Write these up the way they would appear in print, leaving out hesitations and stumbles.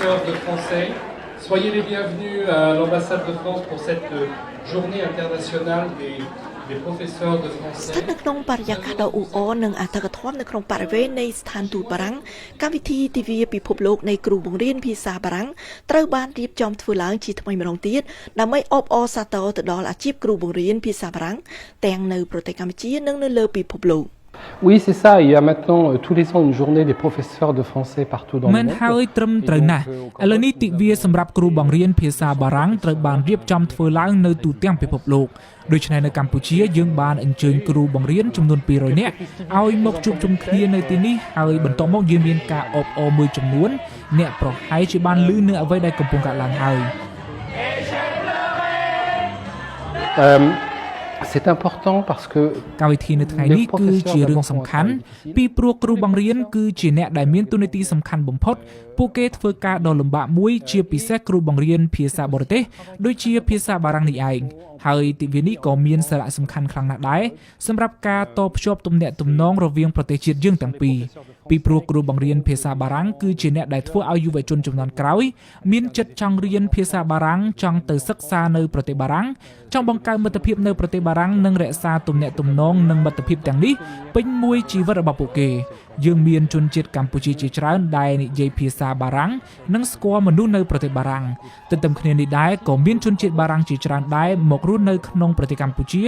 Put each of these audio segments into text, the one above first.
Professeurs de français. Soyez les bienvenus à l'ambassade de France pour cette journée internationale des professeurs de ស្ថិ français. តនៅក្នុងបរិយាកាសដ៏អ៊ូអរនិងអធិកអធមនៅក្នុងបរិវេណនៃស្ថានទូតបារាំងកម្មវិធីទិវាពិភពលោកនៃគ្រូបង្រៀនភាសាបារាំងត្រូវបានរៀបចំធ្វើឡើងជាថ្មីម្ដងទៀតដើម្បីអបអរសាទរទៅដល់អាជីពគ្រូបង្រៀនភាសាបារាំងទាំងនៅប្រទេសកម្ពុជានិងនៅលើពិភពលោក។ Oui, c'est ça. Il y a maintenant tous les ans une journée des professeurs de français partout dans le មែន monde. ហើយត្រឹមត្រូវណាស់ឥឡូវនេះទិវាសម្រាប់គ្រូបង្រៀនភាសាបារាំងត្រូវបានរៀបចំធ្វើឡើងនៅទូទាំងពិភពលោកដូច្នេះនៅកម្ពុជាយើងបានអញ្ជើញគ្រូបង្រៀនចំនួន200នាក់ឲ្យមកជួបជុំគ្នានៅទីនេះហើយបន្ទាប់មកយើងមានការអបអរមួយចំនួនអ្នកប្រហែលជាបានឮនៅអ្វីដែលកំពុងកើតឡើងហើយ C'est important parce que កម្មវិធីនៅថ្ងៃនេះគឺជារឿងសំខាន់ពីព្រោះគ្រូបង្រៀនគឺជាអ្នកដែលមានតួនាទីសំខាន់បំផុតពួកគេធ្វើការដ៏លំបាកមួយជាពិសេសគ្រូបង្រៀនភាសាបរទេសដូចជាភាសាបារាំងនេះឯងហើយទិវានេះក៏មានសារៈសំខាន់ខ្លាំងណាស់ដែរសម្រាប់ការតភ្ជាប់ទំនាក់ទំនងរវាងប្រទេសជាតិយើងទាំងពីរពីព្រោះគ្រូបង្រៀនភាសាបារាំងគឺជាអ្នកដែលធ្វើឲ្យយុវជនជំនាន់ក្រោយមានចិត្តចង់រៀនភាសាបារាំងចង់ទៅសិក្សានៅប្រទេសបារាំងចង់បង្កើតមិត្តភាពនៅប្រទេសបារាំងនិងរក្សាទំនាក់ទំនងនិងមិត្តភាពទាំងនេះពេញមួយជីវិតរបស់ពួកគេយើងមានជនជាតិកម្ពុជាជាច្រើនដែលនិយាយភាសាបារាំងនិងស្គាល់មនុស្សនៅប្រទេសបារាំងទន្ទឹមគ្នានេះដែរក៏មានជនជាតិបារាំងជាច្រើនដែរមករស់នៅក្នុងប្រទេសកម្ពុជា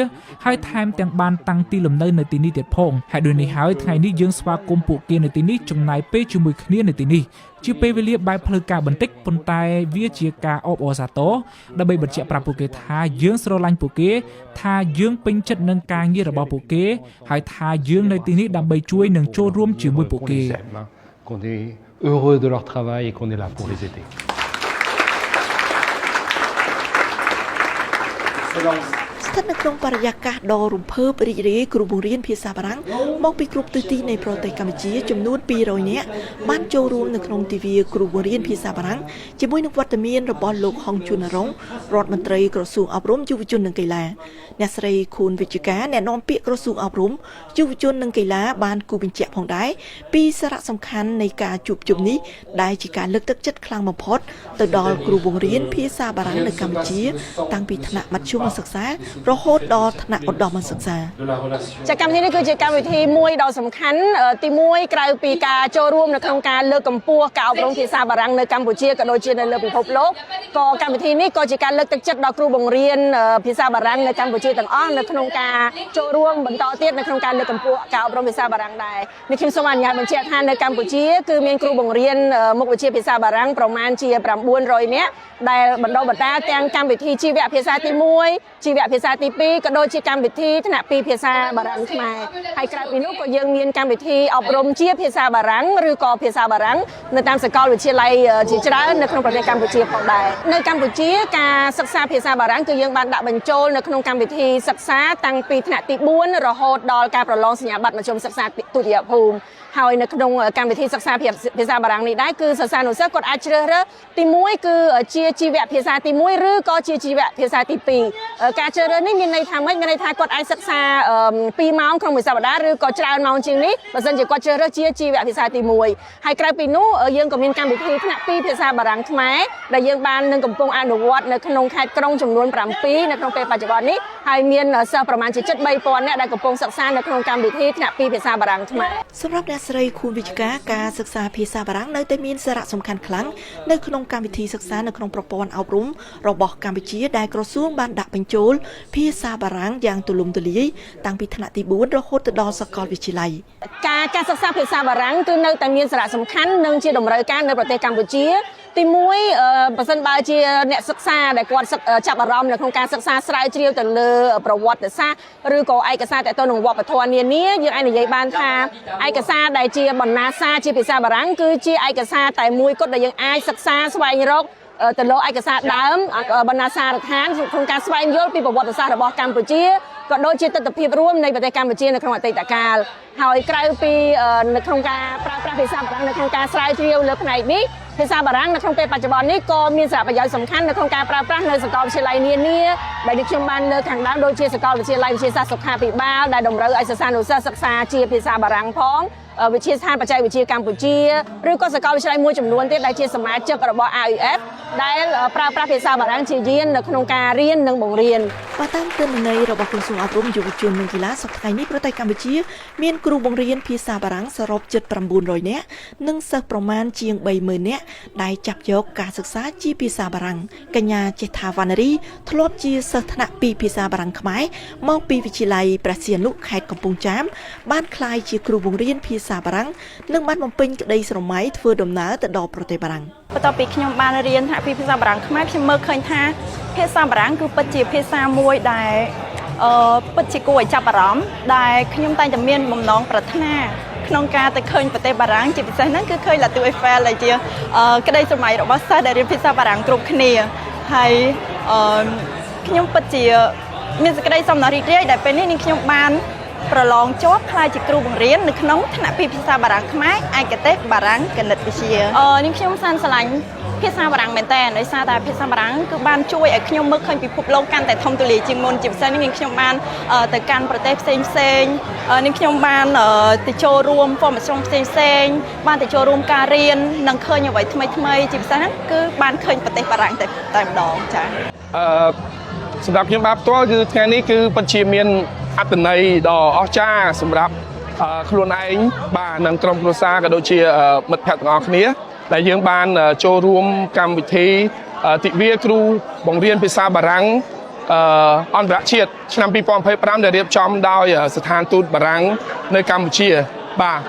ហើយថែមទាំងបានតាំងទីលំនៅនៅទីនេះទៀតផងហើយដូចនេះហើយថ្ងៃនេះយើងស្វាគមន៍ពួកគេនៅទីនេះចំណាយពេលជាមួយគ្នានៅទីនេះជាពេលវេលាបែបផ្លូវការបន្តិចប៉ុន្តែវាជាការអបអរសាទរដើម្បីបញ្ជាក់ប្រាប់ពួកគេថាយើងស្រឡាញ់ពួកគេថាយើងពេញចិត្តនឹងការងាររបស់ពួកគេហើយថាយើងនៅទីនេះដើម្បីជួយនិងចូលរួមជាមួយពួក qu'on គេ les aime, hein, qu'on est heureux de leur travail et qu'on est là pour les aider. ស្ថិតនៅក្នុងបរិយាកាសដ៏រំភើបរីករាយគ្រូបង្រៀនភាសាបារាំងមកពីគ្រប់ទិសទីនៃប្រទេសកម្ពុជាចំនួន200នាក់បានចូលរួមនៅក្នុងទិវាគ្រូបង្រៀនភាសាបារាំងជាមួយនឹងវត្តមានរបស់លោកហុងជួនរងរដ្ឋមន្ត្រីក្រសួងអប់រំយុវជននិងកីឡាអ្នកស្រីខួនវិជ្ជការអ្នកនាំពាក្យក្រសួងអប់រំយុវជននិងកីឡាបានគូបញ្ជាក់ផងដែរពីសារៈសំខាន់នៃការជួបជុំនេះដែលជាការលើកទឹកចិត្តខ្លាំងបំផុតទៅដល់គ្រូបង្រៀនភាសាបារាំងនៅកម្ពុជា តាំងពីថ្នាក់មធ្យមសិក្សារហូតដល់ថ្នាក់ឧត្តមសិក្សា។ ចាកម្មវិធីនេះគឺជាកម្មវិធីមួយដ៏សំខាន់អឺទី1ក្រៅពីការចូលរួមនៅក្នុងការលើកកម្ពស់ការអប់រំភាសាបារាំងនៅកម្ពុជាក៏ដូចជានៅលើពិភពលោកក៏កម្មវិធីនេះក៏ជាការលើកទឹកចិត្តដល់គ្រូបង្រៀនអឺភាសាបារាំងនៅកម្ពុជាទាំងអស់នៅក្នុងការចូលរួមបន្តទៀតនៅក្នុងការលើកកម្ពស់ការអប់រំភាសាបារាំងដែរនេះខ្ញុំសូមអនុញ្ញាតបញ្ជាក់ថានៅកម្ពុជាគឺមានគ្រូបង្រៀនអឺមុខវិជ្ជាភាសាបារាំងប្រមាណជា900នាក់ដែលបណ្ដុះបណ្ដាលទាំងកម្មវិធីជីវភាសាទី1ជីវភាសាទី2ក៏ដូចជាកម្មវិធីថ្នាក់2ភាសាបារាំងខ្មែរហើយក្រៅពីនោះក៏យើងមានកម្មវិធីអប់រំជាភាសាបារាំងឬក៏ភាសាបារាំងនៅតាមសាកលវិទ្យាល័យជាច្រើននៅក្នុងប្រទេសកម្ពុជាផងដែរនៅកម្ពុជាការសិក្សាភាសាបារាំងគឺយើងបានដាក់បញ្ចូលនៅក្នុងកម្មវិធីសិក្សាតាំងពីថ្នាក់ទី4រហូតដល់ការប្រឡងសញ្ញាបត្រមធ្យមសិក្សាទុតិយភូមិហើយនៅក្នុងកម្មវិធីសិក្សាភាសាបារាំងនេះដែរគឺសិស្សានុសិស្សគាត់អាចជ្រើសរើសទី1គឺជាជីវភាសាទី1ឬក៏ជាជីវភាសាទី2ការជ្រើសរើសនេះមានន័យថាម៉េចមានន័យថាគាត់អាចសិក្សា2ម៉ោងក្នុងមួយសប្តាហ៍ឬក៏ច្រើនម៉ោងជាងនេះបើសិនជាគាត់ជ្រើសរើសជាជីវភាសាទី1ហើយក្រៅពីនោះយើងក៏មានកម្មវិធីថ្នាក់2ភាសាបារាំងខ្មែរដែលយើងបាននឹងកំពុងអនុវត្តនៅក្នុងខេត្តក្រុងចំនួន7នៅក្នុងពេលបច្ចុប្បន្ននេះហើយមានសិស្សប្រមាណជាជិត3000នាក់ដែលកំពុងសិក្សានៅក្នុងកម្មវិធីថ្នាក់2ភាសាបារាំងខ្មែរ សម្រាប់អ្នកស្រីខួនវិជ្ជការការសិក្សាភាសាបារាំងនៅតែមានសារៈសំខាន់ខ្លាំងនៅក្នុងកម្មវិធីសិក្សានៅក្នុងប្រព័ន្ធអប់រំរបស់កម្ពុជាដែលក្រសួងបានដាក់បញ្ចូលភាសាបារាំងយ៉ាងទូលំទូលាយតាំងពីថ្នាក់ទី4រហូតទៅដល់សាកលវិទ្យាល័យ។ ការសិក្សាភាសាបារាំងគឺនៅតែមានសារៈសំខាន់និងជាតម្រូវការនៅប្រទេសកម្ពុជាទី1បើសិនបើជាអ្នកសិក្សាដែលគាត់ចាប់អារម្មណ៍នៅក្នុងការសិក្សាស្រាវជ្រាវទៅលើប្រវត្តិសាស្ត្រឬក៏ឯកសារតទៅនឹងវប្បធម៌នានាយើងអាចនិយាយបានថាឯកសារដែលជាបណ្ណាសារជាភាសាបារាំងគឺជាឯកសារតែមួយគត់ដែលយើងអាចសិក្សាស្វែងរកទៅលើឯកសារដើមបណ្ណាសារដ្ឋានក្នុងការស្វែងយល់ពីប្រវត្តិសាស្ត្ររបស់កម្ពុជាក៏ដូចជាទស្សនវិជ្ជារួមនៃប្រទេសកម្ពុជានៅក្នុងអតីតកាលហើយក្រៅពីនៅក្នុងការប្រើប្រាស់ភាសាបារាំងនៅក្នុងការស្រាវជ្រាវលើផ្នែកនេះភាសាបារាំងនៅក្នុងពេលបច្ចុប្បន្ននេះក៏មានសារៈប្រយោជន៍សំខាន់នៅក្នុងការប្រើប្រាស់នៅសាកលវិទ្យាល័យនានាដែលនេះខ្ញុំបានលើកខាងដើមដូចជាសាកលវិទ្យាល័យវិទ្យាសាស្ត្រសុខាភិបាលដែលតម្រូវឲ្យសិស្សានុសិស្សសិក្សាជាភាសាបារាំងផង វិទ្យាស្ថានបច្ចេកវិទ្យាកម្ពុជាឬក៏សាកលវិទ្យាល័យមួយចំនួនទៀតដែលជាសមាជិករបស់ AUF ដែលប្រើប្រាស់ភាសាបារាំងជាយាននៅក្នុងការរៀននិងបង្រៀន។ បើតាមទិន្នន័យរបស់ក្រសួងអប់រំយុវជននិងកីឡាសប្តាហ៍នេះប្រទេសកម្ពុជាមានគ្រូបង្រៀនភាសាបារាំងសរុបជិត900នាក់និងសិស្សប្រមាណជាង30000នាក់ដែលចាប់យកការសិក្សាជាភាសាបារាំងកញ្ញាចេថាវណ្ណរីធ្លាប់ជាសិស្សថ្នាក់ពីភាសាបារាំងខ្មែរមកពីវិទ្យាល័យព្រះសីហនុខេត្តកំពង់ចាមបានក្លាយជាគ្រូបង្រៀនភាសាបារាំងនិងបានបំពេញក្តីស្រមៃធ្វើដំណើរទៅដល់ប្រទេសបារាំង។ បន្ទាប់ពីខ្ញុំបានរៀនថ្នាក់ពីភាសាបារាំងខ្មែរខ្ញុំមើលឃើញថាភាសាបារាំងគឺពិតជាភាសាមួយដែលពិតជាគួរឲ្យចាប់អារម្មណ៍ដែលខ្ញុំតែងតែមានបំណងប្រាថ្នាក្នុងការទៅឃើញប្រទេសបារាំងជាពិសេសហ្នឹងគឺឃើញ La Tour Eiffel ដែលជាក្តីស្រមៃរបស់សិស្សដែលរៀនភាសាបារាំងគ្រប់គ្នាហើយខ្ញុំពិតជាមានសេចក្តីសោមនស្សរីករាយដែលពេលនេះនាងខ្ញុំបានប្រឡងជាប់ក្លាយជាគ្រូបង្រៀននៅក្នុងថ្នាក់ពីភាសាបារាំងខ្មែរឯកទេសបារាំងគណិតវិទ្យានាងខ្ញុំសានស្រឡាញ់ភាសាបារាំងមែនតើដោយសារតែភាសាបារាំងគឺបានជួយឲ្យខ្ញុំមើលឃើញពិភពលោកកាន់តែធំទូលាយជាងមុនជាពិសេសនេះនាងខ្ញុំបានទៅកាន់ប្រទេសផ្សេងផ្សេងនាងខ្ញុំបានទៅចូលរួម formation ផ្សេងផ្សេងបានទៅចូលរួមការរៀននិងឃើញអ្វីថ្មីថ្មីជាពិសេសហ្នឹងគឺបានឃើញប្រទេសបារាំងតែតែម្ដងចា៎ សម្រាប់ខ្ញុំបាទផ្ទាល់គឺថ្ងៃនេះគឺពិតជាមានអត្ថន័យដ៏អស្ចារ្យសម្រាប់ខ្លួនឯងបាទនិងក្រុមគ្រួសារក៏ដូចជាមិត្តភ័ក្តិទាំងអស់គ្នាដែលយើងបានចូលរួមកម្មវិធីទិវាគ្រូបង្រៀនភាសាបារាំងអន្តរជាតិឆ្នាំ2025ដែលរៀបចំដោយស្ថានទូតបារាំងនៅកម្ពុជាបាទ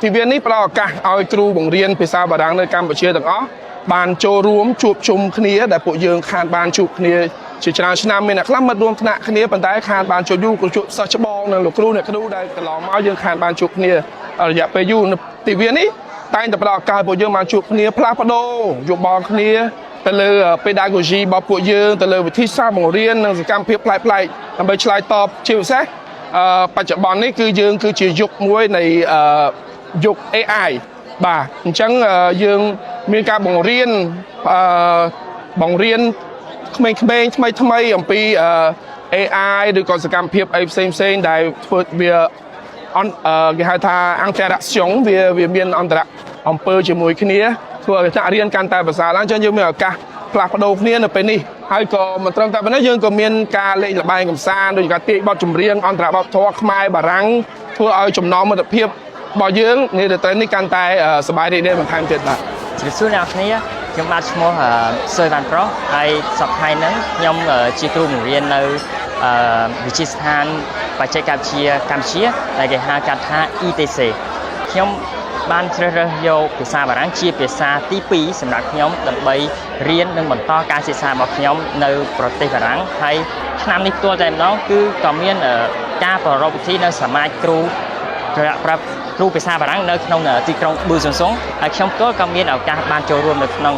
ទិវានេះផ្ដល់ឱកាសឲ្យគ្រូបង្រៀនភាសាបារាំងនៅកម្ពុជាទាំងអស់បានចូលរួមជួបជុំគ្នាដែលពួកយើងខានបានជួបគ្នាជាច្រើនឆ្នាំមានអ្នកខ្លះមិត្តរួមថ្នាក់គ្នាប៉ុន្តែខានបានជួបយូរក៏ជួបសិស្សច្បងនិងលោកគ្រូអ្នកគ្រូដែលកន្លងមកយើងខានបានជួបគ្នារយៈពេលយូរទិវានេះតែងតែផ្ដល់ឱកាសឲ្យពួកយើងបានជួបគ្នាផ្លាស់ប្ដូរយោបល់គ្នាទៅលើ pedagogy របស់ពួកយើងទៅលើវិធីសាស្ត្របង្រៀននិងសកម្មភាពប្លែកៗដើម្បីឆ្លើយតបជាពិសេសបច្ចុប្បន្ននេះគឺយើងគឺជាយុគមួយនៃយុគ AI បាទអញ្ចឹងយើងមានការបង្រៀនបង្រៀនក្មេងៗថ្មីថ្មីអំពី AI ឬក៏សកម្មភាពអីផ្សេងផ្សេងដែលធ្វើវាអនគេហៅថា interaction វាវាមានអន្តរអំពើជាមួយគ្នាធ្វើឲ្យថ្នាក់រៀនកាន់តែប្រសើរឡើងអញ្ចឹងយើងមានឱកាសផ្លាស់ប្ដូរគ្នានៅពេលនេះហើយក៏មិនត្រឹមតែប៉ុណ្ណេះយើងក៏មានការលេងល្បែងកម្សាន្តដូចការទាយបទចម្រៀងអន្តរវប្បធម៌ខ្មែរបារាំងធ្វើឲ្យចំណងមិត្តភាពរបស់យើងនារាត្រីនេះកាន់តែសប្បាយរីករាយបន្ថែមទៀតបាទ។ ជម្រាបសួរអ្នកនរគ្នាខ្ញុំបាទឈ្មោះសឿយវ៉ាន់ប្រុសហើយសប្តាហ៍ថ្ងៃហ្នឹងខ្ញុំជាគ្រូបង្រៀននៅវិទ្យាស្ថានបច្ចេកវិទ្យាកម្ពុជាដែលគេហៅកាត់ថា ETC ខ្ញុំបានជ្រើសរើសយកភាសាបារាំងជាភាសាទី2សម្រាប់ខ្ញុំដើម្បីរៀននិងបន្តការសិក្សារបស់ខ្ញុំនៅប្រទេសបារាំងហើយឆ្នាំនេះផ្ទាល់តែម្ដងគឺក៏មានការប្រារព្ធពិធីនៅសមាជគ្រូប្រាប់គ្រូភាសាបារាំងនៅក្នុងទីក្រុងប៊ឺសុងសុងហើយខ្ញុំផ្ទាល់ក៏មានឱកាសបានចូលរួមនៅក្នុង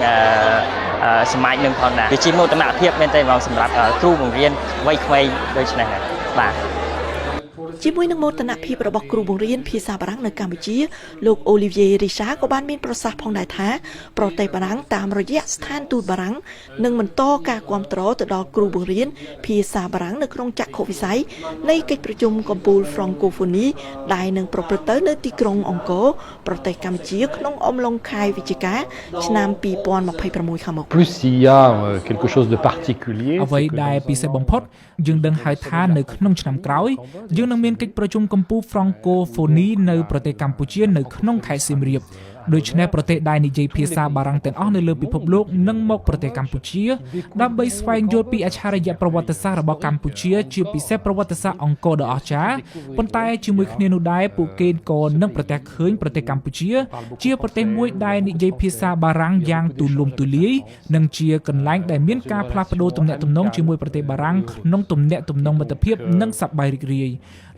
សមាជនឹងផងដែរវាជាមោទនភាពមែនទែនហ្មងសម្រាប់គ្រូបង្រៀនវ័យក្មេងដូចនេះបាទ។ ជាមួយនឹងមោទនភាពរបស់គ្រូបង្រៀនភាសាបារាំងនៅកម្ពុជាលោកអូលីវីយេរីសាក៏បានមានប្រសាសន៍ផងដែរថាប្រទេសបារាំងតាមរយៈស្ថានទូតបារាំងនឹងបន្តការគាំទ្រទៅដល់គ្រូបង្រៀនភាសាបារាំងនៅក្នុងចក្ខុវិស័យនៃកិច្ចប្រជុំកំពូល Francophonie ដែលនឹងប្រព្រឹត្តទៅនៅទីក្រុងអង្គរប្រទេសកម្ពុជាក្នុងអំឡុងខែវិច្ឆិកាឆ្នាំ2026ខាងមុខ។ Plus il y a quelque chose de particulier. អ្វីដែលពិសេសបំផុតយើងដឹងហើយថានៅក្នុងឆ្នាំក្រោយយើងនឹងមានកិច្ចប្រជុំកំពូល Francophonie នៅប្រទេសកម្ពុជានៅក្នុងខេត្តសៀមរាបដូច្នេះប្រទេសដែលនិយាយភាសាបារាំងទាំងអស់នៅលើពិភពលោកនឹងមកប្រទេសកម្ពុជាដើម្បីស្វែងយល់ពីអច្ឆរិយៈប្រវត្តិសាស្ត្ររបស់កម្ពុជាជាពិសេសប្រវត្តិសាស្ត្រអង្គរដ៏អស្ចារ្យប៉ុន្តែជាមួយគ្នានោះដែរពួកគេក៏នឹងប្រទះឃើញប្រទេសកម្ពុជា ជាប្រទេសមួយដែលនិយាយភាសាបារាំងយ៉ាងទូលំទូលាយនិងជាកន្លែងដែលមានការផ្លាស់ប្ដូរទំនាក់ទំនងជាមួយប្រទេសបារាំងក្នុងទំនាក់ទំនងមិត្តភាពនិងសប្បាយរីករាយ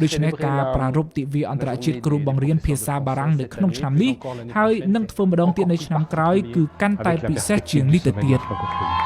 ដូច្នេះការប្រារព្ធទិវាអន្តរជាតិគ្រូបង្រៀនភាសាបារាំងនៅក្នុងឆ្នាំនេះហើយនឹងធ្វើម្ដងទៀតនៅឆ្នាំក្រោយគឺកាន់តែពិសេសជាងនេះទៅទៀត។